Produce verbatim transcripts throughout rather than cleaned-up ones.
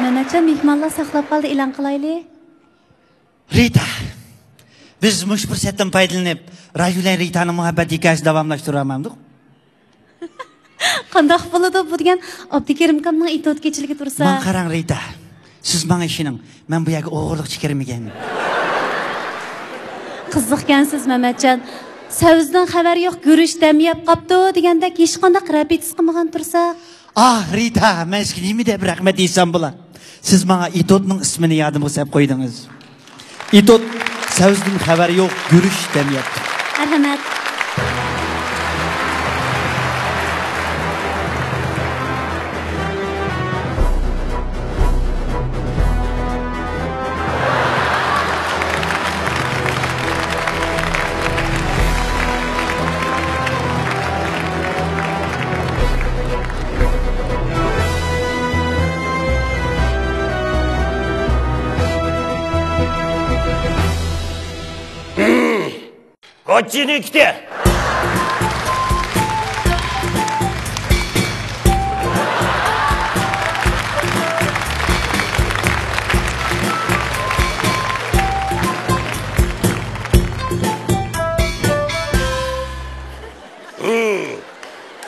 مەمەتجان، مېھمانلار ساقلاپ قالدى، ئېلان قىلايلى. رىتا، بىز مۇشۇ پۇرسەتتىن پايدىلىنىپ، راجۇ بىلەن رىتانىڭ مۇھەببەت ھېكايىسىنى داۋاملاشتۇرالمامدۇق؟ قانداق بولىدۇ بۇ دېگەن؟ ئابدۇكېرىم ئاكامنىڭ ئېتوت كېچىلىكى تۇرسا. ماڭا قاراڭ، رىتا. سىز ماڭا ئىشىنىڭ. مەن بۇ يەرگە ئوغرىلىقچە كىرمىگەن. قىزىقكەنسىز، مەمەتجان. سەۋزىدىن خەۋەر يوق، گۈرۈچ دەم يەپ قاپتۇ دېگەندەك ھېچقانداق رەپىتىس قىلمىغان تۇرسا. ئاھ، رىتا، مەن سىزگە نېمە دەپ رەھمەت ئېيتسام بولا؟ سىز ماڭا ئېتوتنىڭ ئىسمىنى يادىمغا سەپ قويدىڭىز. ئېتوت، سەۋزىدىن خەۋەر يوق، گۈرۈچ دەم يەپتۇ. مەرھەمەت. كوچىنى كۈتە.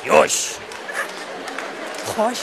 يوش. خوش.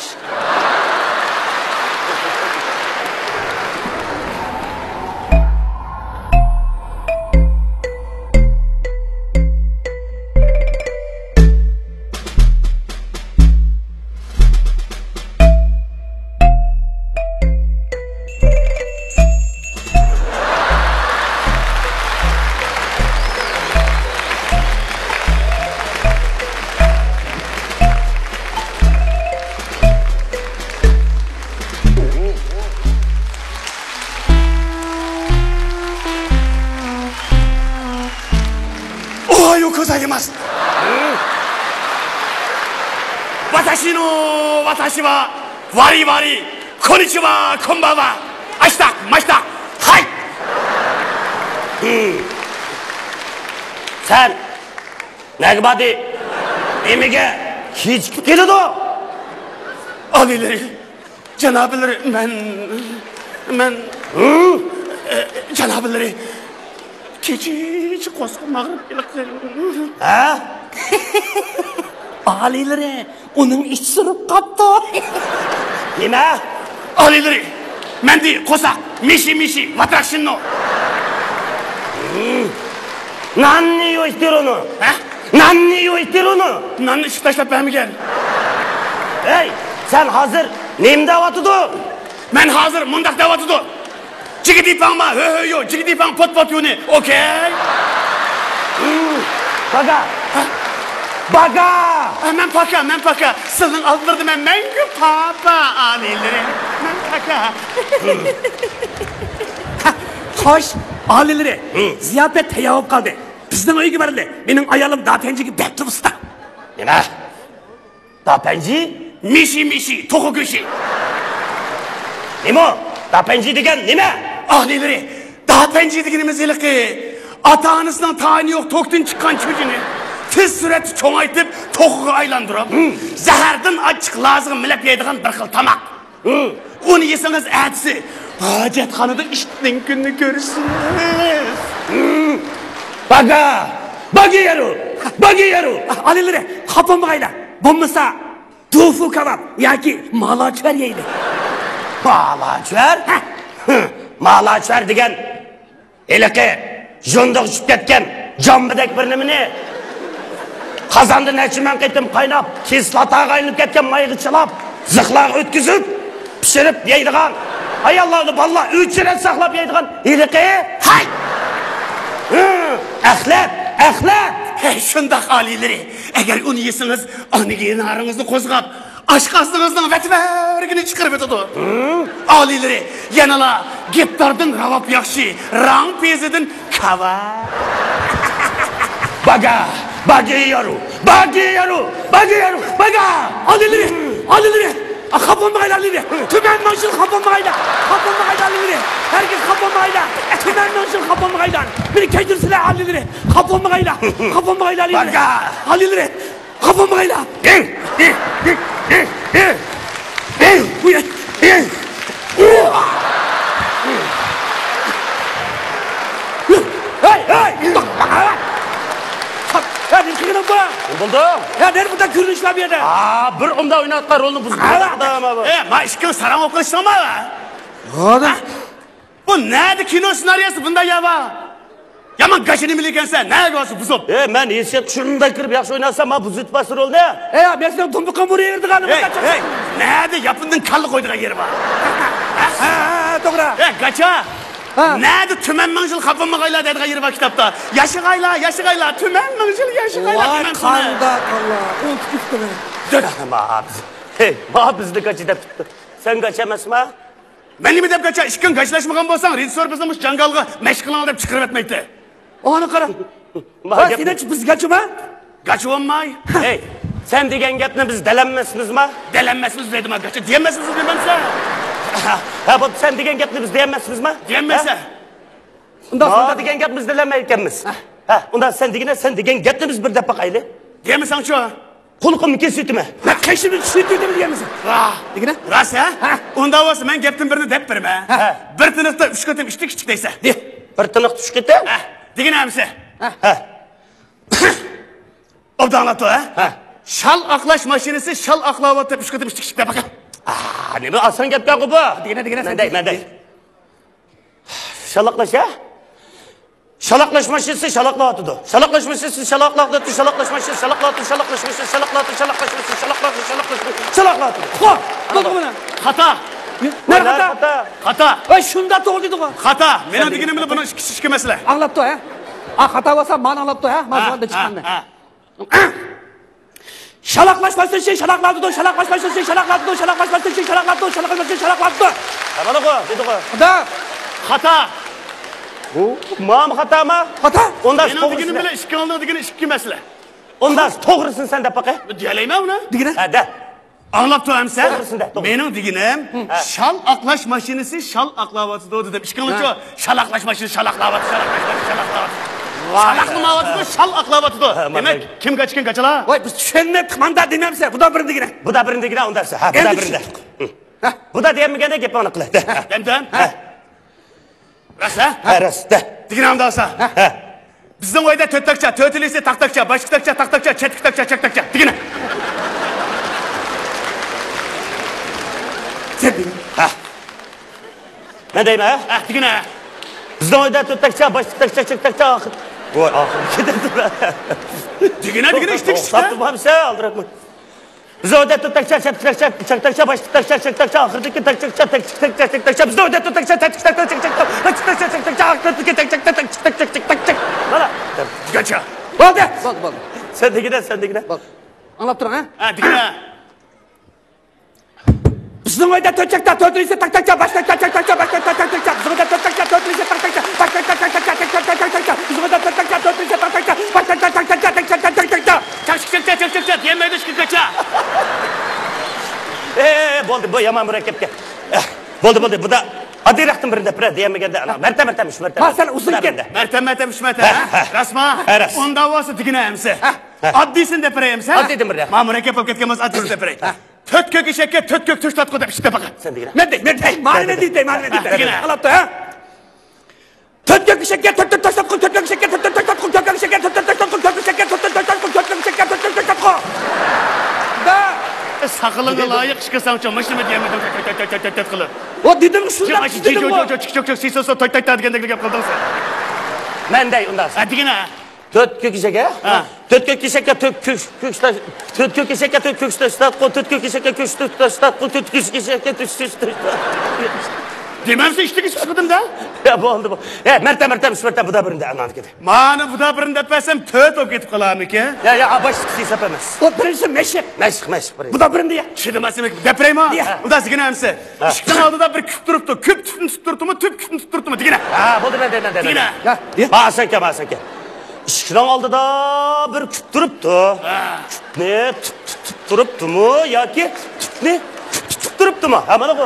اوھايو گوزايماس. 私の、私は、 ۋارى ۋارى، كوننىچىۋا، كومباۋا، ئاشتاق ماشتاق، ھاي! سەن نەگە باردى؟ نېمىگە كېچىكىپ كېلىدۇ؟ ئالىيلىرى، جانابلىرى، مەن، مەن، ئە، جانابلىرى، كېچىچە قورسىقىم ئاغرىپ ھېلىقى. ھە؟ ئالىيلىرى، ئۇنىڭ ئىچى سۈرۈپ قاپتۇ. نېمە؟ ئالىيلىرى، مەندە قورساق مىشى مىشى ۋاتراكشىننو. ناننى يوشتۇرۇنۇ. ھە؟ ناننى يوشتۇرۇنۇ. ناننى ئىشىك تاشلاپ بەرمىگەن. ھەي، سەن ھازىر نېمە دەۋاتىدۇ؟ مەن ھازىر مۇنداق دەۋاتىدۇ. جىگىدىپاڭما، ھۆ، ھۆ، يو، جىگىدىپاڭ، پوت، پوت، يۇنى، ئوكەي؟ باگا! ھە؟ باگا! ھە، مەن پاكا، مەن پاكا. سىلىنىڭ ئالدىلىرىدا مەن مەڭگۈ پاپا، ئالىيلىرى. مەن پاكا. خوش، ئالىيلىرى. زىياپەت تەييار بولۇپ قالدى. بىزنىڭ ئۆيگە بارىلى. مېنىڭ ئايالىم داپەنجىگە بەكلا ئۇستا. نېمە؟ داپەنجى؟ مىشى، مىشى، توخۇ گۆشى. نېمە ئۇ؟ داپەنجى دېگەن نېمە؟ ئالىيلىرى، داپەنجى دېگىنىمىز ھېلىقى ئاتا-ئانىسىنىڭ تايىنى يوق توكتىن چىققان چۈجىنى تېز سۈرئەتتە چوڭايتىپ، توخۇغا ئايلاندۇرۇپ، زەھەردىن ئاچچىق لازىغا مىلەپ يەيدىغان بىر خىل تاماق. ئۇنى يېسىڭىز ئەتىسى ھاجەتخانىدا ئىتنىڭ كۈنىنى كۆرىسىز. باگا! باگىيەرۇ! باگىيەرۇ! ئالىيلىرى، خاپا بولمىغايلا. بولمىسا، توفۇ كاۋاپ ياكى مالاچۈەر يەيلى. مالاچۈەر؟ ھە. مالاچۈەر دېگەن ھېلىقى جۇندىغا چۈشۈپ كەتكەن جامبىدەك بىر نېمىنى، قازاندا نەچچە مىڭ قېتىم قايناپ، كىسلاتاغا ئايلىنىپ كەتكەن مايغا چىلاپ، زىخلارغا ئۆتكۈزۈپ، پىشۇرۇپ يەيدىغان، ئاياللارنى بالىلار ئۆچىرەت ساقلاپ يەيدىغان ھېلىقى. ھەي! ھە، ئەخلەت، ئەخلەت! ھەي، شۇنداق ئالىيلىرى. ئەگەر ئۇنى يېسىڭىز، ئانىگىنارىڭىزنى قوزغاپ، ئاشقازىنىڭىزنىڭ ۋەتىۋەرگىنى چىقىرىۋېتىدۇ. ئالىيلىرى، يەنىلا گېپداردىن راۋاب ياخشى، راڭ پېزىدىن كاۋا. باگا، باگىيارۇ، باگىيارۇ، باگىيارۇ، باگا! ئالىيلىرى، ئالىيلىرى، ئاخ، خاپا بولمىغايلا، ئالىيلىرى. تۈمەن مىڭ يىل خاپا بولمىغايلا. خاپا بولمىغايلا، ئالىيلىرى. ھەرگىز خاپا بولمىغايلا. تۈمەن مىڭ يىل خاپا بولمىغايلا. مېنى كەچۈرسىلە، ئالىيلىرى. خاپا بولمىغايلا. خاپا بولمىغايلا، ئالىيلىرى. ئالىيلىرى. خاپا بولمىغايلا. ھەي، ھەي! يا، نېمە قىلغىنىڭ بۇ؟ نېمە بولدى؟ يا، نېمە بۇنداق كۆرۈنۈش بار بۇ يەردە؟ ئا، بىر ئۇنداق ئويناۋاتقان رولنى بۇزۇپ قويدۇڭ. ئە، ما ئىككىڭ ساراڭ ئوقۇلۇشساڭما؟ ھادا. بۇ نەدە كىنو سېنارىيەسى بۇنداق يا بار؟ يامان گاچا نېمىلىكەنسەن، نەگە بولسا بۇزۇپ. ئە، مەن ھېسسىيات قۇچۇرۇمدا كىرىپ ياخشى ئويناسام، ما بۇزۇۋېتىپ بارسا رولنى. ئە، مەن سېنىڭ دۇمبىقىڭ بۇرۇيۇۋېرىدىغان. ھەي، ھەي، نەدە ياپوندىن كاللا قويىدىغان يېرى بار؟ ھە، ھە، ھە، توغرا. ئە، گاچا. ھە. نەدە تۈمەن مىڭ يىل خاپا بولمىغايلا دەيدىغان يېرى بار كىتابتا. ياشىغايلا، ياشىغايلا، تۈمەن مىڭ يىل ياشىغايلا دېمەمسىز؟ ۋاي قانداق ئاللا، ئۇنتۇپ كېتىپتىمەن. ھەي، ما بىز، ھەي، ما بىزنى گاچا دەپ تۇرۇپتۇ. سەن گاچا ئەمەسما؟ مەن نېمە دەپ گاچا؟ ئىككىڭ گاچىلاشمىغان بولساڭ، رېژىسسور بىزنى مۇشۇ جاڭگالغا مەشىق قىلىڭلار دەپ چىقىرىۋەتمەيتتى. ئانا قارا. ھە، سېنىڭچە بىز گاچىما؟ گاچا بولماي. ھەي، سەن دېگەن گەپنى بىز دەلەممەسمىزما؟ دەلەممەسمىز دېدىما، گاچا دېيەلمەسمىز دېمەمسەن؟ ھە، بولدى، سەن دېگەن گەپنى بىز دېيەلمەسمىزما؟ دېيەلمەيسەن. ھە؟ ئۇنداق ما دېگەن گەپنى بىز دېيەلمەيدىكەنمىز. ھە. ھە، ئۇنداق سەن دېگىنە، سەن دېگەن گەپنى بىز بىر دەپ باقايلى. دېيەلمىسەڭچۇ؟ قۇلىقىمنى كېسىۋېتىمەن. مەن قېشىمنى چۈشۈرۈپ دېدىم دېگەنمىسەن؟ ۋاھ. دېگىنە؟ راست، ھە؟ ھە. ئۇنداق بولسا مەن گەپتىن بىرنى دەپ بېرىمەن. ھە. بىر تىنىقتا ئۈچ قېتىم ئىشتىك ئىشتىك دەيسەن. دە. بىر تىنىقتا ئۈچ قېتىم؟ ھە. دېگىنە ئەمسە. ھە. ھە. ئوبدان ئاڭلاپتۇ، ھە؟ ھە. شال ئاقلاش ماشىنىسى شال ئاقلاۋاتىدۇ، ئۈچ قېتىم ئىشتىك ئىشتىك دەپ باقە. ئا، نېمە ئاسان گەپكەنغۇ بۇ؟ دېگىنە، دېگىنە، مەن دەي، مەن دەي. شالاقلاش، ھە؟ شالاقلاش ماشىنىسى شالاقلاۋاتىدۇ. شالاقلاش ماشىنىسى شالاقلاۋاتىدۇ. شالاقلاش ماشىنىسى شالاقلاۋاتىدۇ. شالاقلاش ماشىنىسى شالاقلاۋاتىدۇ. شالاقلاش ماشىنىسى شالاقلاۋاتىدۇ. شالاقلاش ماشىنىسى شالاقلاۋاتىدۇ. خو، بولدى مانا. خاتا. نە خاتا؟ خاتا. ۋاي، شۇنداق توغرا دېدىغۇ. خاتا. مېنىڭ دېگىنىم بىلەن بۇنىڭ ئىككىسى ئىككى مەسىلە. ئاڭلاپتۇ، ھە؟ ئا، خاتا بولسا مانا ئاڭلاپتۇ، ھە؟ مانا ھە، چىققاننى. ھە. شالاقلاش باشلىشى شالاقلاتىدۇ، شالاقلاش باشلىشى شالاقلاتىدۇ، شالاقلاش باشلىشى شالاقلاتىدۇ، شالاقلاش باشلىشى شالاقلاتىدۇ. دېمىدىغۇ، دېدىغۇ. خاتا. خاتا. بۇ ماما خاتامۇ؟ خاتا. ئۇندا مېنىڭ دېگىنىم بىلەن ئىككىڭلار دېگىنى ئىككى مەسىلە. ئۇندا توغرىسىنى سەن دەپ باقە. دېيەلەيمەن ئۇنى. دېگىنە. ھە، دە. ئاڭلاپتۇ ئەمسە؟ توغرىسىنى دە، توغرا. مېنىڭ دېگىنىم، ھە. شال ئاقلاش ماشىنىسى شال ئاقلاۋاتىدۇ دېدىم. ئىككىڭلارچۇ ھە. شالاقلاش ماشىنىسى شالاقلاۋاتىدۇ، شالاقلاش ماشىنىسى شالاقلاۋاتىدۇ. ۋاي. شالاقلىماۋاتىدۇ، شال ئاقلاۋاتىدۇ. ھە، دېمەك، كىم گاچىكەن گاچىلار؟ ۋاي، بىز چۈشەنمەپتىق، ماندا دېمەمسە، بۇدا بىرنى دېگىنە. بۇدا بىرنى دېگىنە، ئۇندا ھە، بۇدا ئەمدى بىرنى دە. چۈشەندۇق. ھە. بۇدا دېمىگەندە گېپىڭنى قىلە. دە. دەمدەم. ھە. راست، ھە؟ ھە، راست، دە. دېگىنە ئاڭدا ئالسا. ھە. بىزنىڭ ئۆيدە تۆت تاكچا، تۆتىلىسى تاق تاكچا، باشقى تاكچا، تاق تاكچا، چەتكى تاكچا، چەك تاكچا. دېگىنە. سەن دېگىنە. ھە. مەن دەيمەن، ھە؟ ھە، دېگىنە. بىزنىڭ ئۆيدە تۆت تاكچا، باشقى تاكچا، چەك تاكچا، ئاخىر. ۋاي، ئاخىرى كېتەتتى. دېگىنە، دېگىنە، ئىشتىك، ئىشتىك. توختاپ تۇرمامسەن، ئالدىراپ. بىزنىڭ ئۆيدە تۆت تاكچا، چەت تاكچا، چەك تاكچا، باشقى تاكچا، چەك تاكچا، ئاخىرىدىكى تاكچا، تاكچا، تاكچا، تاكچا. بىزنىڭ ئۆيدە تۆت تاكچا، چەت تاكچا، چەك تاكچا، باشقى تاكچا، چەك تاكچا، ئاخىرىدىكى تاكچا، تاكچا، تاكچا، تاكچا. مانا. گاچا. بولدى. بولدى، بولدى. سەن دېگىنە، سەن دېگىنە. بولدى. ئاڭلاپ تۇرۇڭ، ھە؟ ھە، دېگىنە. بىزنىڭ ئۆيدە تۆت تاكچا، تۆتىنچى تاك تاكچا، باش تاكچا، چەك تاكچا، تاك تاك تاك تاك تاك تاك. بىزنىڭ ئۆيدە تۆت تاكچا، تۆتىنچى تاك تاكچا، باش تاكچا، چەك تاك تاك تاك تاك تاك تاك. بىزنىڭ ئۆيدە تۆت تاكچا، تۆتىنچى تاك تاكچا، باش تاكچا، چەك تاكچا، تاك تاك تاك تاك تاك. چاك چاك چاك چاك چاك چاك دېيەلمەيدۇ ئىككى كاچا. ئە، بولدى، بۇ يامان مۇرەككەپ گەپ. ئە، بولدى، بولدى، بۇدا ئاددىيراقتىن بىرنى دەپ بېرە، دېيەلمىگەندە ئانا مەرتەم مەرتەم ئۈچ مەرتەم. ھە، سەن ئۇزۇن گەپ. مەرتەم مەرتەم ئۈچ مەرتەم، ھە، ھە؟ ھە. راستما؟ ھە، راست. ئۇنداق بولسا دېگىنە ئەمسە. ھە. ئاددىيسىنى دەپ بېرەي ئەمسە. ئاددىيدىن بىر دە. ما مۇرەككەپ بولۇپ كەتكەن بولسا ئاددىيسىنى دەپ بېرەي. ھە. تۆت كۆك ئېشەككە تۆت كۆك تۆشتاتقۇ دەپ ئىشىك دەپ باقە. سەن دېگىنە. مەن دەي، مەن دەي، مانا مەن دەي، مانا مەن دەي. دېگىنە. ئاڭلاپتۇ، ھە؟ تۆت كۆك ئېشەككە تۆت تۆت تاشلاتقۇ، تۆت كۆك ئېشەككە تۆت تۆت تاشلاتقۇ، تۆت كۆك ئېشەككە تۆت تۆت تاشلاتقۇ، تۆت كۆك ئېشەككە تۆت تۆت تاشلاتقۇ، تۆت كۆك ئېشەككە تۆت تۆت تاشلاتقۇ. دا. ساقىلىڭغا لايىق ئىش قىلساڭچۇ، مۇشۇنىمۇ دېيەلمىدىڭ، تۆت تۆت تۆت تۆت قىلىپ. ئۇ دېدىم، شۇنداق دېدىمغۇ. چىك چوك چوك چىك چوك چىك سوسو توي تاي تا دېگەندەك گەپ قىلدىڭ سەن. مەن دەي ئۇنداق. ھە، دېگىنە. تۆت كۆك ئېشەككە؟ ھە. تۆت كۆك ئېشەككە تۆت كۆك، كۆك تاش-، تۆت كۆك ئېشەككە تۆت كۆك تاشلاتقۇ، تۆت كۆك ئېشەككە كۆك تاشلاتقۇ، تۆت كۆك ئېشەككە تۆت كۆك تاشلاتقۇ. دېمەمسە ئىشتىكى چىقىپ چىقىدىم-دە. يا، بولدى، بولدى. يا، مەرتە، مەرتە، مۇشۇ مەرتە، بۇدا بىرنى دە، ئانان كېتى. مانا بۇدا بىرنى دەپ بەرسەم، تۆت بولۇپ كېتىپ قالارمىكىن؟ يا، يا، ئا، باشلىقى ھېساب ئەمەس. ئۇ بىرىنچىسى مەشىق. مەشىق، مەشىق، بىرىنچى. بۇدا بىرنى دە. چىدىماس ئەمەس، دەپ بېرەيمۇ؟ يا. ئۇدا دېگىنە ئەمسە. ھە. ئىشىكنىڭ ئالدىدا بىر كۈپ تۇرۇپتۇ. كۈپ تۈپنى تۇتۇپ تۇرۇپتۇمۇ؟ تۈپ كۈپنى تۇتۇپ تۇرۇپتۇمۇ؟ دېگىنە. ھە، بولدى، مەن دەيمەن، دەيمەن. دېگىنە. ھە، دېگىنە. بارسەنكەن، بارسەنكەن. ئىشىكنىڭ ئالدىدا بىر كۈپ تۇرۇپتۇ. ھە. كۈپنى تۈپ تۇتۇپ تۇرۇپتۇمۇ ياكى تۈپنى كۈپ تۇتۇپ تۇرۇپتۇ؟ تۇتتىما؟ ھە، مانا بۇ.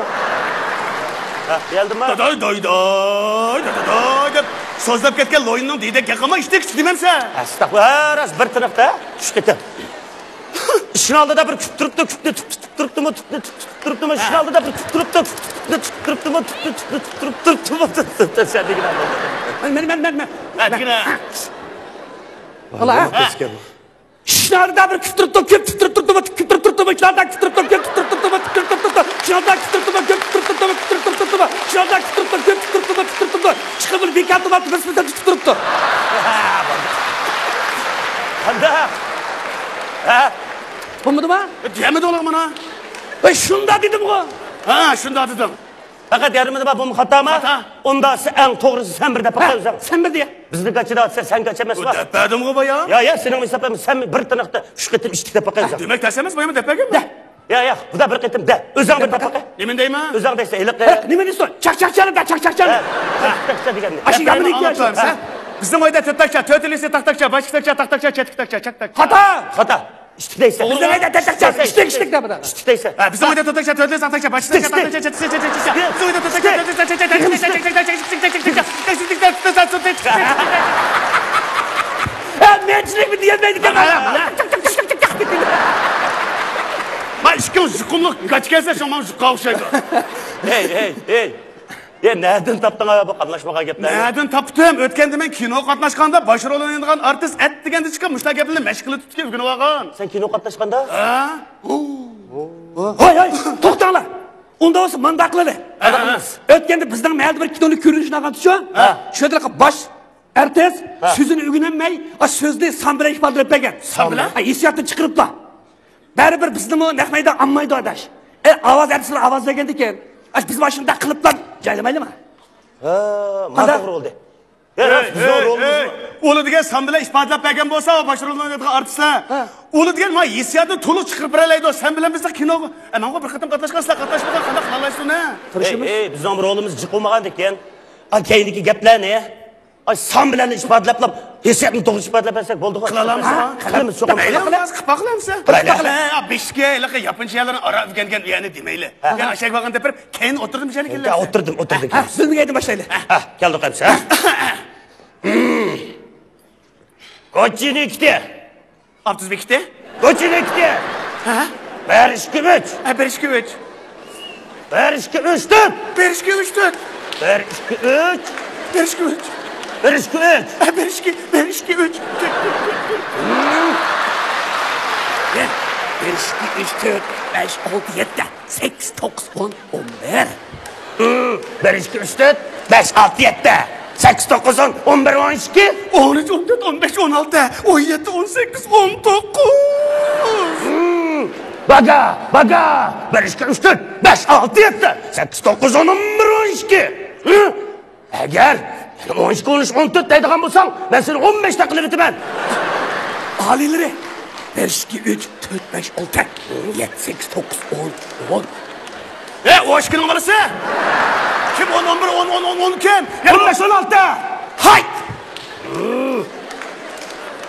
ھە، كەلدىما؟ داداي، داي، داي، داي، داي دەپ سۆزلەپ كەتكەن لويننىڭ دېدەك ياقىما ئىشتىك دېمەمسە. ئەستەغپۇرۇللا، راست بىر تىنىقتا ئۈچ قېتىم. ئىشىكنىڭ ئالدىدا بىر كۈت تۇرۇپتۇ، كۈتنى تۈك تۇتۇپ تۇرۇپتۇمۇ، تۈكنى تۈك تۇتۇپ تۇرۇپتۇمۇ، ئىشىكنىڭ ئالدىدا بىر كۈت تۇرۇپتۇ، كۈتنى تۈك تۇتۇپ تۇرۇپتۇمۇ، تۈكنى تۈك تۇتۇپ تۇرۇپتۇمۇ، تۈك تۈك تۈك تۈك سەن دېگىنە. مەن، مەن، مەن، مەن، مەن. ھە، دېگىنە. ئالا، ھە. ئىشىكنىڭ ئالدىدا بىر كۈت تۇرۇپتۇ، كۈت تۇتۇپ تۇرۇپتۇمۇ، تۈك تۇتۇپ تۇرۇپتۇمۇ، ئىشىكنىڭ ئالدىدا كۈت تۇرۇپتۇ، كۈت تۇتۇپ تۇرۇپتۇمۇ، تۈك تۇتۇپ تۇرۇپتۇمۇ، ئىشىكنىڭ ئالدىدا كۈت تۇرۇپتۇمۇ، كۈت تۇتۇپ تۇرۇپتۇمۇ، تۈك تۇتۇپ تۇرۇپتۇمۇ، ئىشىكنىڭ ئالدىدا كۈت تۇرۇپتۇ، كۈت تۇتۇپ تۇرۇپتۇمۇ، تۈك تۇتۇپ تۇرۇپتۇمۇ، ئىشىكنىڭ بىر بىكار تۇرۇپتۇ، بىر سىنىپتا تۇتۇپ تۇرۇپتۇ. قانداق؟ ھە؟ بولمىدىما؟ دېمىدىڭلار مانا. ۋاي، شۇنداق دېدىمغۇ. ھە، شۇنداق دېدىڭ. پەقەت يارىمىدا بار، بۇمۇ خاتامۇ؟ خاتا. ئۇنداقسا ئەڭ توغرىسى سەن بىر دەپ باقاي ئۆزۈڭ. سەن بىر دېيە. بىزنى كاچىدا ئاتسا سەن كاچا ئەمەسما؟ دەپ بەردىمغۇ بايا. يا، يا، سېنىڭ ھېسابىڭ سەن بىر تىنىقتا ئۈچ قېتىم ئىشتىك دەپ باقاي ئۆزۈڭ. دېمەك تەس ئەمەس، بايا دەپ بەرگەنمەن. دە. يا، يا، خۇدا بىر قېتىم دە. ئۆزۈڭ بىر دەپ باقاي. نېمىنى دەيمەن؟ ئۆزۈڭ دەيسەن، ھېلىقى. ھە، نېمە دەيسەن؟ چاق، چاق، چاق، چاق، چاق، چاق. ھە، چاق، چاق، چاق دېگەن. ئاشۇ يامىنى ئېيتىۋەرسەن. بىزنىڭ ئۆيدە تۆت تاكچا، تۆتىنچىسى تاق تاكچا، باش ئىككى تاكچا، تاق تاكچا، چەت ئىككى تاكچا، چاك تاكچا. خاتا. خاتا. ئىشتىك دەيسەن. بىزنىڭ ئۆيدە تۆت تاكچا، ئىشتىك، ئىشتىك دەپ. ئىشتىك دەيسەن. ھە، بىزنىڭ ئۆيدە تۆت تاكچا، تۆتىنچى تاق تاكچا، باش تاكچا، تاق تاكچا، چەت تاكچا، چەت تاكچا. بىزنىڭ ئۆيدە تۆت تاكچا، تۆتىنچى تاق تاكچا، باش تاكچا، تاق تاكچا، چەت تاكچا، چەت تاكچا. ھە، مەنچىلىكمۇ دېيەلمەيدىكەن. مانا، مانا. ما ئىككىڭ زۇقۇملۇق گاچكەنسە، شۇڭا زۇققا ئوخشايدۇ. ھەي، ھەي، ھەي. يا، نەدىن تاپتىڭ بۇ قاملاشمىغان گەپلەرنى؟ نەدىن تاپتىم؟ ئۆتكەندە مەن كىنو قاتناشقاندا باش رول ئوينىغان ئارتىس ئەت دېگەندە چىقىپ مۇشۇنداق گەپلەرنى مەشىق قىلىپ تۇتۇپ ئۆگىنىۋالغان. سەن كىنو قاتناشقاندا؟ ھە؟ ھوي، ھوي، توختاڭلار. ئۇنداق بولسا مۇنداق قىلىلى. ھە، ھە. ئۆتكەندە بىزنىڭ مەھەللىدە بىر كىنونىڭ كۆرۈنۈشىنى ئالغانتىچۇ؟ ھە. شۇ يەردە باش ئارتىس ھە. سۆزىنى ئۆگىنەلمەي، ئا، سۆزنى سان بىلەن ئىپادىلەپ بەرگەن. سان بىلەن؟ ھە، ھېسسىياتنى چىقىرىپلا. بەرىبىر بىزنىمۇ نەق مەيدان ئالمايدۇ، ئاداش. ئە، ئاۋاز ئارتىسلار ئاۋاز بەرگەندىكىن، ئاش بىز مانا شۇنداق قىلىپلا جايلىمايلىما؟ ھە، مانا توغرا بولدى. ھە، ئۇلى دېگەن سان بىلەن ئىپادىلەپ بەرگەن بولسا، باش رولنى ئوينايدىغان ئارتىسلار. ھە. ئۇلى دېگەن مانا ھېسسىياتنى تولۇق چىقىرىپ بېرەلەيدۇ. سەن بىلەن بىزنىڭ كىنوغا، ئە، ماڭا بىر قېتىم قاتناشقان، سىلەر قاتناشمىغان، قانداق قىلالايسىز ئۇنى؟ تىرىشىمىز. ھەي، ھەي، بىزنىڭ رولىمىز جىق بولمىغاندىكىن، ئا، كەينىدىكى گەپلەرنى ئاي، سان بىلەن ئىپادىلەپلا، ھېسسىياتنى توغرا ئىپادىلەپ بەرسەك بولدىغۇ. قىلالامسىز؟ ھە، قىلىمىز، چوقۇم قىلىمىز. قىلىپ باقىمىز. قىلايلى. ھە، بېشىكى ھېلىقى ياپونچە يەرلەرنى ئارا ئۆگەنگەن ئۇيەرنى دېمەيلى. ھە. يەنە ئاشاق بارغان دەپ بېرىپ، كەينى ئولتۇردۇم، شەنە ھە، كېلىمىز. ئولتۇردۇم، ئولتۇردۇم. ھە، سۆزنى قايتىدىن باشلايلى. ھە، كەلدۇق ئەمسە. كوچىنى ئىككى. ئاپتوبۇس بېكىتى. كوچىنى ئىككى. ھە؟ بىر ئىككى ئۈچ. ھە، بىر ئىككى ئۈچ. بىر ئىككى ئۈچ تۆت. بىر ئىككى ئۈچ تۆت. بىر ئىككى ئۈچ. بىر ئىككى ئۈچ. بىر ئىككى ئۈچ. ھە، بىر ئىككى، بىر ئىككى ئۈچ. بىر ئىككى ئۈچ تۆت، بەش، ئالتە، يەتتە، سەككىز، توققۇز، ئون، ئون بىر. بىر، ئىككى، ئۈچ، تۆت، بەش، ئالتە، يەتتە، سەككىز، توققۇز، ئون، ئون بىر، ئون ئىككى. ئون ئۈچ، ئون تۆت، ئون بەش، ئون ئالتە، ئون يەتتە، ئون سەككىز، ئون توققۇز. باگا، باگا. بىر، ئىككى، ئۈچ، تۆت، بەش، ئالتە، يەتتە، سەككىز، توققۇز، ئون، ئون بىر، ئون ئىككى. ئەگەر ئون ئىككى، ئون ئۈچ، ئون تۆت دەيدىغان بولساڭ، مەن سېنى ئون بەشتە قىلىۋېتىمەن. ئالىيلىرى، بىر، ئىككى، ئۈچ، تۆت، بەش، ئالتە، يەتتە، سەككىز، توققۇز، ئون، ئون. ئە، ئوشكىنىڭ بالىسى! كىم ئون، ئون بىر، ئون، ئون، ئون، ئون كىم؟ ئون بەش، ئون ئالتە! ھاي!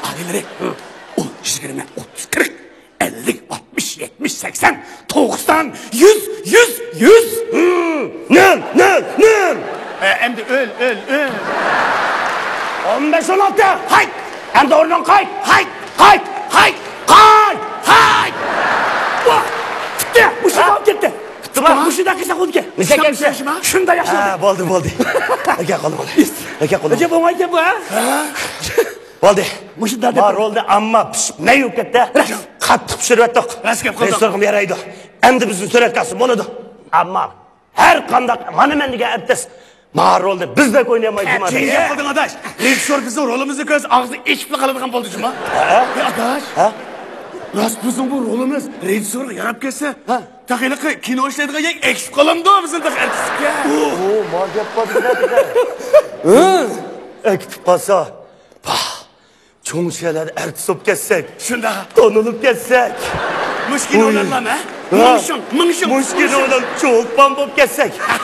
ئالىيلىرى، ئون، يىگىرمە، ئوتتۇز، قىرىق. ئەللىك، ئاتمىش، يەتمىش، سەكسەن، توقسان، يۈز، يۈز، يۈز. نۆل، نۆل، نۆل. ئە، ئەمدى ئۆل، ئۆل، ئۆل. ئون بەش، ئون ئالتە، ھاي! ئەمدى ئورنۇڭغا قايت، قايت، قايت، قايت، قايت، قايت. ۋاھ! پۈتتى، مۇشۇ ھە؟ بولۇپ كەتتى. پۈتتىمۇ؟ مۇشۇنداق قىلساق بولىدىكەن. مۇشۇنداق ياخشىمۇ؟ شۇنداق ياخشى ھە، بولدى. بولدى، بولدى. ئاكا، قولۇم بولدى. ئاكا، قولۇم ئەجەب بولدى. ئوڭايكەن بۇ، ھە؟ ھە؟ بولدى. مۇشۇنداق دەپ ما رولنى ئامما پىشىپ مەي بولۇپ كەتتى. راست. قاتتىق پىشۇرۇۋەتتۇق. راست گەپ قىلدىڭ. رېژىسسورغىمۇ يارايدۇ. ئەمدى بىزنى سۈرەتكە ئالسا بولىدۇ. ئەمما ھەر قانداق مانا مەن دېگەن ئارتىس ما رولنى بىزدەك ئوينىيالمايدۇ. ھە، جىما. جىق گەپ قىلدىڭ، ئاداش. رېژىسسور بىزنىڭ رولىمىزنى كۆرسە ئاغزى ئېچىپلا قالىدىغان بولدى، جىما. ھە؟ ئەي، ئاداش. ھە؟ راست بىزنىڭ بۇ رولىمىز رېژىسسورغا ياراپ كەتسە، ھە؟ تېخى ھېلىقى كىنو ئىشلەيدىغان يەرگە ئەكىتىپ قالامدۇ بىزنى تېخى ئارتىسكا. ئۇ، ما گەپ بار دېگەن. ئەكىتىپ قالسا، پاھ، چوڭ شەھەرلەردە ئارتىس بولۇپ كەتسەك. شۇنداق. تونۇلۇپ كەتسەك. مۇشكىنە ئوينالام، ھە؟ ھە؟ مىڭشىڭ، مىڭشىڭ، مۇشكىنە مىڭشىڭ. ئويناپ چولپان بولۇپ كەتسەك. ھە؟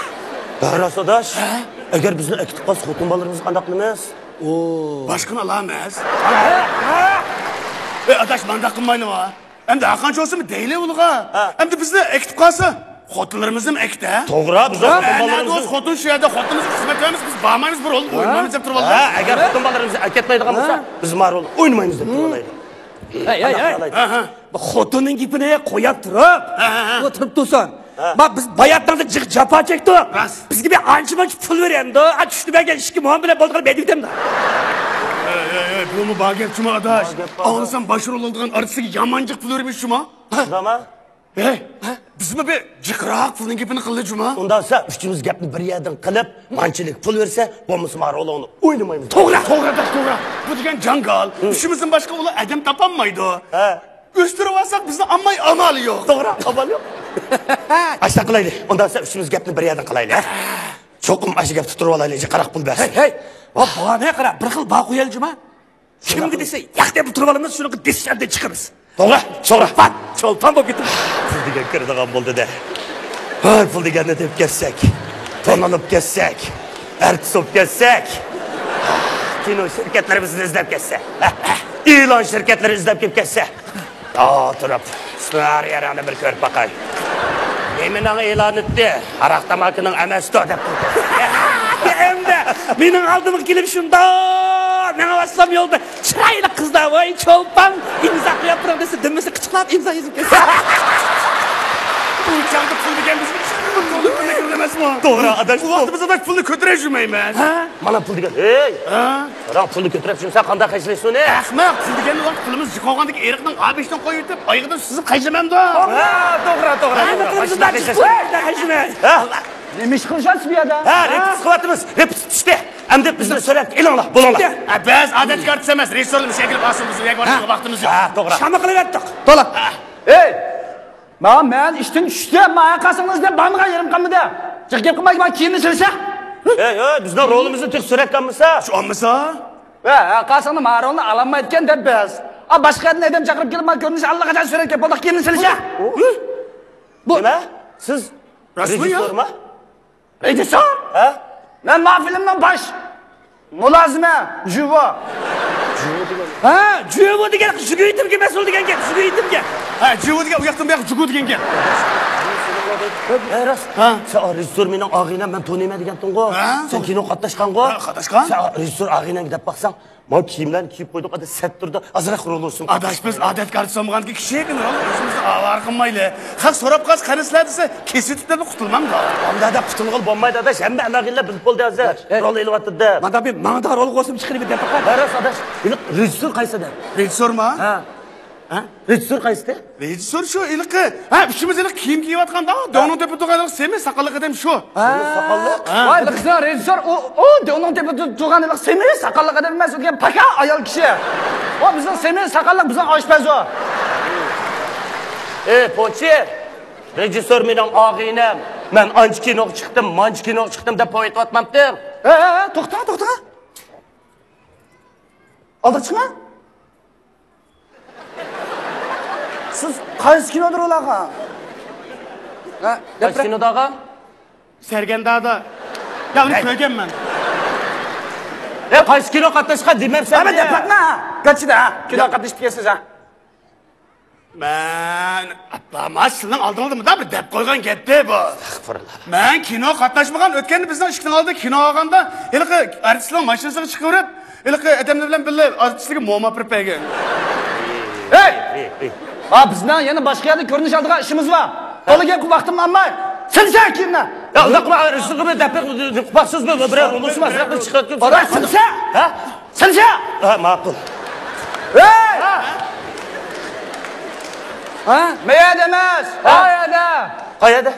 ھە، راست ئاداش. ھە؟ ئەگەر بىزنى ئەكىتىپ قالسا خوتۇن بالىلىرىمىزنى قانداق قىلىمىز؟ ئو. باشقىنى ئالامىز. ئەي، ئاداش، مانداق قىلمايلى ۋا. ئەمدى ھەرقانچە بولسىمۇ دەيلى ئۇلىغا. ھە. ئەمدى بىزنى ئەكىتىپ قالسا، خوتۇنلىرىمىزنىمۇ ئەكىتە؟ توغرا، بىز ھە؟ خوتۇن ھە، بالىلىرىمىزنى نەدە ئولتۇر، خوتۇن شۇ يەردە، خوتۇنىمىزغا خىزمەت قىلىمىز، بىز بارمايمىز، بىر رول ئوينىمايمىز دەپ تۇرۇۋالدى. ھە، ئەگەر خوتۇن بالىلىرىمىز ئەكەتمەيدىغان بولسا، بىز ما رول ئوينىمايمىز دەپ تۇرۇۋالايلى. ھەي، ھەي، ھەي. ھە، ھە. بۇ خوتۇننىڭ گېپىنى قويۇپ تۇرۇپ، ھە، ھە، ھە. ئولتۇرۇپ تۇرسۇن. ھە. ما بىز باياتنىڭدا جىق جاپا چەكتۇق. راست. بىزگە بىر ئانچە مۇنچە پۇل بېرەمدۇ. ئا، چۈشتە بەرگەن ئىككى مۇئەن بىلەن بولىدىغان بەدىۋىتەمدۇ. ھەي، ھەي، ھەي، بۇمۇ بار گەپ جۇما ئاداش. بار گەپ، بار. ئاڭلىسام باش رول ئالىدىغان ئارتىسلارغا يامان جىق پۇل بېرىمىز جۇما. ھە. ھەي، بىزمۇ بىر جىقراق پۇلنىڭ گېپىنى قىلدى جۇما. ئۇنداق بولسا ئۈچىمىز گەپنى بىر يەردىن قىلىپ، مانچىلىك پۇل بەرسە، بولمىسا ما رولىڭنى ئوينىمايمىز. توغرا، توغرا، داش، توغرا. بۇ دېگەن جاڭگال. ھە. ئۈچىمىزدىن باشقا ئۇلار ئادەم تاپالمايدۇ. ھە. ئۆستۈرۈۋالساق بىزنىڭ ئالماي ئامالى يوق. توغرا، ئامال يوق. ئاشۇنداق قىلايلى. ئۇنداق بولسا ئۈچىمىز گەپنى بىر يەردىن قىلايلى. ھە. چوقۇم ئاشۇ گەپتە تۇرۇۋالايلى، جىقراق پۇل بەرسۇن. ھەي، ھەي. ۋا، بۇنى قارا، بىر خىل باھا قويايلى جۇما. كىمگە دېسە ياق دەپ تۇرۇپ ئالىمىز، شۇنىڭغا دېسىشەردىن چىقىمىز. توغرا، توغرا. چولپان، چولپان بولۇپ كېتىمىز. سىز دېگەن كىرىدىغان بولدى-دە. ھاي، پۇل دېگەننى دەپ كەتسەك، تونۇلۇپ كەتسەك، ئارتىس بولۇپ كەتسەك، كىنو شىركەتلىرىمىزنى ئىزدەپ كەتسە، ئېلان شىركەتلىرى ئىزدەپ كېلىپ كەتسە، ئولتۇرۇپ سېنارىيەڭنى بىر كۆرۈپ باقاي. نېمىنىڭ ئېلانى ئىدى؟ ھاراق تاماكىنىڭ ئەمەستۇ دەپ. ئەمدى مېنىڭ ئالدىمغا كېلىپ شۇنداق مېڭىۋاتسام يولدا چىرايلىق قىزلار، ۋاي چولپان، ئىمزا قويۇپ بېرىڭ دېسە، دۈمبىسى قىچىقلاپ ئىمزا يېزىپ كەتسە. ئۇ چاغدا پۇل دېگەن بىزگە ئىشقىلىپ بىر كۆڭۈل بىلەن كىرىدۇ ئەمەسمۇ؟ توغرا، ئاداش. بۇ ۋاقىتتا بىز ئاداش پۇلنى كۆتۈرەلمەيمىز. ھە؟ مانا پۇل دېگەن. ھەي! ھە؟ قاراڭ، پۇلنى كۆتۈرۈپ يۈرسەڭ قانداق خەجلەيسىز ئۇنى؟ ئەخمەق، پۇل دېگەن ۋاقىت پۇلىمىز جىق بولغاندىكىن ئېرىقنىڭ ئا بېشىدىن قويۇۋېتىپ، ئايىغىدىن سۈزۈپ خەجلىمەمدۇ؟ ھە، توغرا، توغرا، ھە، توغرا. ماشىنا خەجلەيسىز. ھە؟ نېمە ئىش قىلىشاسىز بۇ يەردە؟ ھە، رېپېتىتسىيە قىلىۋاتىمىز. رېپېتىتسىيە پۈتۈشتى. ئەمدى بىزنى سۈرەتكە ئېلىڭلار، بولۇڭلار. ھە، بىز ئادەتتىكى ئارتىس ئەمەس، رېژىسسورلىرىمىز شەكىل باسىمىز، ئۇ يەرگە بارىشقا ۋاقتىمىز يوق. ھە، توغرا. شاما قىلىۋەتتۇق. تولا. ھە. ھەي! ما، مەن ئىشتىن چۈشتۈم، ما، قاسىڭىز دەپ بارمىغان يېرىم قالمىدى. جىق گەپ قىلماي، ما، كىيىمنى سېلىشە. ھەي، ھەي، بىزنىڭ رولىمىزنى تېخى سۈرەتكە ئالمىسا. شۇ ئالمىسا؟ ھە، ھە، قاسىڭنى ما رولنى ئالالمايدىكەن دەپ بىز. ئا، باشقا يەردىن ئادەم چاقىرىپ كېلىپ، ما، كۆرۈنۈش ئاللىقاچان سۈرەتكە بولدۇق، كىيىمنى سېلىشە. نېمە؟ سىز رېژىسسورمۇ؟ رېژىسسور؟ ھە؟ مەن ما فىلىمنىڭ باش مۇلازىمە، جۇۋو. ھە، جۇۋو دېگەن جۇگۇيتىمگە مەسئۇل دېگەن گەپ، جۇگۇيتىمگە. ھە، جۇۋو دېگەن ئۇ ياقتىن بۇ ياققا جۇگۇ دېگەن گەپ. ھە، راست. ھە. سەن رېژىسسور مېنىڭ ئاغىنەم، مەن تونۇيمەن دېگەنتىڭغۇ. ھە. سەن كىنو قاتناشقانغۇ. ھە، قاتناشقان. سەن رېژىسسور ئاغىنەڭگە دەپ باقساڭ، ما كىيىملەرنى كىيىپ قويدۇق، ئاداش سەت تۇردا ئازراق رول ئۇرسۇن. ئاداش، بىز ئادەتتىكى ئارتىس بولمىغاندىكىن كىچىككىنە رول ئۆزىمىزنى ئاۋارە قىلمايلى. خەق سوراپ قالسا قېنى سىلەر دېسە، كېسىۋېتىپ دەپلا قۇتۇلمامدۇ؟ ئانداق دەپ قۇتۇلغىلى بولمايدۇ ئاداش، ھەممە ئالاھىدىلەر بىلىپ بولدى ھازىر. ھەي. رول ئېلىۋاتىدۇ. مانا بىر ماڭىدا رول قويسام چىقىرىپ دەپ باقاي. ھە، راست ئاداش. ھېلىقى رېژىسسور قايسى دەپ؟ رېژىسسورما؟ ھە. ھە؟ رېژىسسور قايسى؟ رېژىسسور شۇ ھېلىقى. ھە، ئۈچىمىز ھېلىقى كىيىم كىيىۋاتقاندا، ھە، دۆڭنىڭ تۆپىدە تۇرغان ھېلىقى سېمىز ساقاللىق ئادەم شۇ. ھە. سېمىز ساقاللىق؟ ھە. ۋاي، بىزنىڭ رېژىسسور ئۇ، ئۇ دۆڭنىڭ تۆپىدە تۇرغان ھېلىقى سېمىز ساقاللىق ئادەم ئەمەس، ئۇ دېگەن پاكا ئايال كىشى. ئۇ بىزنىڭ سېمىز ساقاللىق بىزنىڭ ئاشپەز ئۇ. ئەي، پوچى، رېژىسسور مېنىڭ ئاغىنەم. مەن ئانچە كىنوغا چىقتىم، مانچە كىنوغا چىقتىم دەپ پوۋېتىۋاتمامتىڭ؟ ھە، ھە، ھە، توختا، توختا. ئالدىغا چىقما. سىز قايسى كىنودا رول ئالغان؟ ھە، قايسى كىنودا ئالغان؟ سەرگەرداندا. يا، ئۇنى كۆرگەنمەن. يا، قايسى كىنو قاتناشقان دېمەپسەن؟ ھە، مەن دەپ باقما. گاچىدا، ھە. كىنو قاتنىشىپ كەلسىز، ھە. مەن، ئاپا، ما سىلىنىڭ ئالدىڭىزدا مۇنداق بىر دەپ قويغان گەپتى بۇ. ئەستەغپۇرۇللا. مەن كىنو قاتناشمىغان، ئۆتكەندە بىزنىڭ ئىشىكنىڭ ئالدىدا كىنو ئالغاندا، ھېلىقى ئارتىسلارنىڭ ماشىنىسىغا چىقىۋېرىپ، ھېلىقى ئادەملەر بىلەن بىللە ئارتىسلارغا موما ئاپىرىپ بەرگەن. ھەي! ھەي، ھەي. ھە، بىزنىڭ يەنە باشقا يەردە كۆرۈنۈش ئالىدىغان ئىشىمىز بار. تولا گەپ قىلىپ ۋاقتىمنى ئالماي، سېلىشە كىيىمنى. يا، ئۇنداق قىلما، رېژىسسورغا بىر دەپ بېرىڭ، قىلىپسىز بىر، بىر، بىر، بىر، بىر، بىر، بىر، سېلىشە. ھە؟ سېلىشە. ھە، ماقۇل. ھەي! ھە. ھە؟ مەيەردە ئەمەس، ھە. ئايەردە. قايەردە؟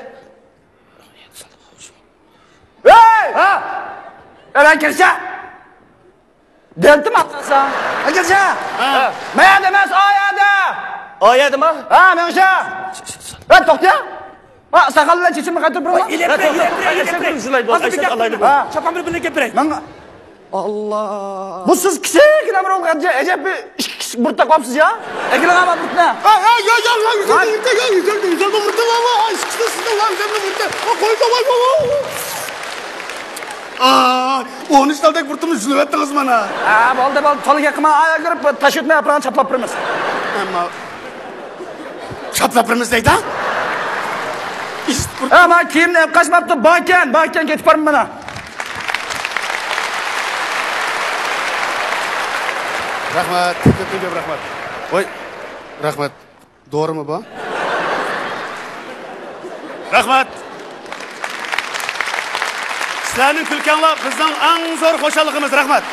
ھەي! ھە؟ ئەرەن كىرسە. دەلتىم ئاتسا. ھە، كىرسە. ھە. مەيەردە ئەمەس، ئايەردە. ئايەردىما؟ ھە، مېڭىشە. ھە، توختىيا. ھە، ساقال بىلەن چېچىمنى قايتۇرۇپ بېرىڭلار. ئېلىپ بېرەي، ئېلىپ بېرەي، ئېلىپ بېرەي. ھازىر بىر گەپ قىلايلى. ھە. چاپان بىلەن بىللە گەپ بېرەي. ماڭا. ئاللا. بۇ سىز كىچىككىنە بىر ئوغۇل ئەجەب بىر ئىككى كىشى بىر تاقاپسىز يا. ئەكېلىڭ ئاما بۇرۇتنى. ھە، ھە، يا، يا، يا، يۈزەلدى، يۈزەلدى، يۈزەلدى، يۈزەلدى بۇرۇتنى، ۋا، ۋا، ئىككىسى سىزنىڭ، ۋا، يۈزەلدى بۇرۇتنى. ۋا، قويدى، ۋا، ۋا، ۋا. ئا، ئون ئۈچ تالدەك بۇرۇتۇمنى يۈزۈلۈۋەتتىڭىز مانا. ھە، بولدى، بولدى، تولا گەپ قىلما، ئاياغ كىرىپ تاش ئۆتمەي ئاپىرىڭ چاپلاپ بېرىمىز. ئەمما چاپلاپ بېرىمىز دەيدۇ. ئىش-، ھە، مانا كىيىمنى ئېلىپ قاچماپتۇ، باركەن، باركەن، كېتىپ بارمانا. رەھمەت، كۆپتىن كۆپ رەھمەت. ۋاي، رەھمەت. دورىمۇ بار؟ رەھمەت. سىلەرنىڭ كۈلكەڭلار بىزنىڭ ئەڭ زور خۇشاللىقىمىز. رەھمەت.